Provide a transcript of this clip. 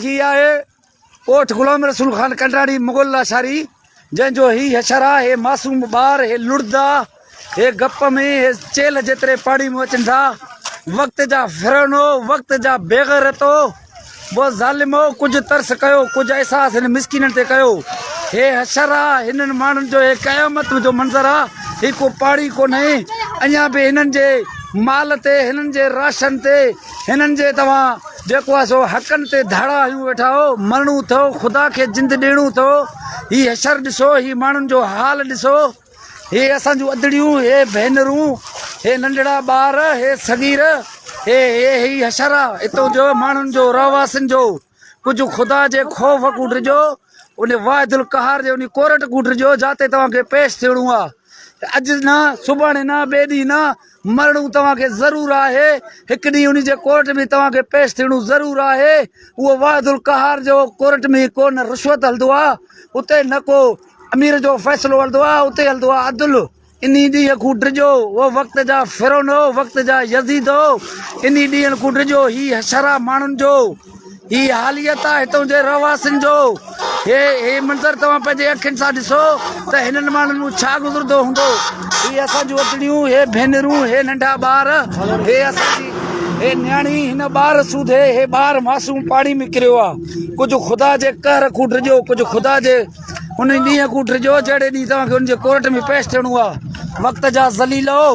هي آهي ڳوٺ غلام رسول خان ڪنڊراڻي مغل لاشاري جنهن جو هي حشر آ، هي معصوم ٻار، هي لڙدا، هي گپ ۾، هي چيلهه جيتري پاڻي ۾ اچن ٿا. وقت جا فرعونو، وقت جا بيغيرتو، بو ظالمو ڪجهه ترس ڪيو، ڪجهه احساس هن مسڪينن تي ڪيو. هي حشر آ، هنن ماڻهن جو هي قيامت جو منظر آ، هي ڪو پاڻي ڪونهي، اڃا به هنن جي مال تي، هنن جي راشن تي، هنن جي توهان جيڪو آهي سو حقن تي ڌاڙا هنيون ويٺا آهيو، مرڻو اٿو، خدا کي جند ڏيڻو اٿو، هي حشر ڏسو، هي ماڻهن جو حال ڏسو، هي اسان جون ادڙيون، هي ڀينرون، هي ننڍڙا ٻار، هي صغير، هي هي هي حشر آ اتو جو ماڻهن جو رهواسين جو، ڪجهه خدا جي خوف کان ڊڄو، ان واحد القهار جي ان ڪورٽ کان ڊڄو جاتي توهان کي پيش ٿيڻو آ. ته اڄ نه سڀاڻي نه ٻئي ڏينهن نه مرڻو توهان کي ضرور آهي، هڪ ڏينهن ان جي ڪورٽ ۾ توهان کي پيش ٿيڻو ضرور آهي، اهو واحد القهار جو ڪورٽ ۾ ڪو نه رشوت هلندو آ، اتي نه ڪو امير جو فيصلو هلندو آ، اتي هلندو آ عدل، انهي ڏينهن کون ڊڄو، او وقت جا فرعونو، وقت جا يزيدو، انهي ڏينهن کون ڊڄو، هي حشر آ ماڻهن جو. هي حاليت آ هتون جي رهواسين جو. هي هي منظر توهان پنهنجي اکين سان ڏسو ته هنن ماڻهن مون ڇا گذرندو هوندو. هي اسان جون اڌڙيون، هي ڀينرون، هي ننڍا ٻار، هي اسان جي هي نياڻي هن ٻار سوڌي هي ٻار معصوم پاڻي ۾ ڪريو آ. ڪجهه خدا جي قهر کون ڊڄو، ڪجهه خدا جي ان ڏينهن کون ڊڄو جهڙي ڏينهن توهان کي ان جي ڪورٽ ۾ پيش ٿيڻو آ. وقت جا ذليلؤ!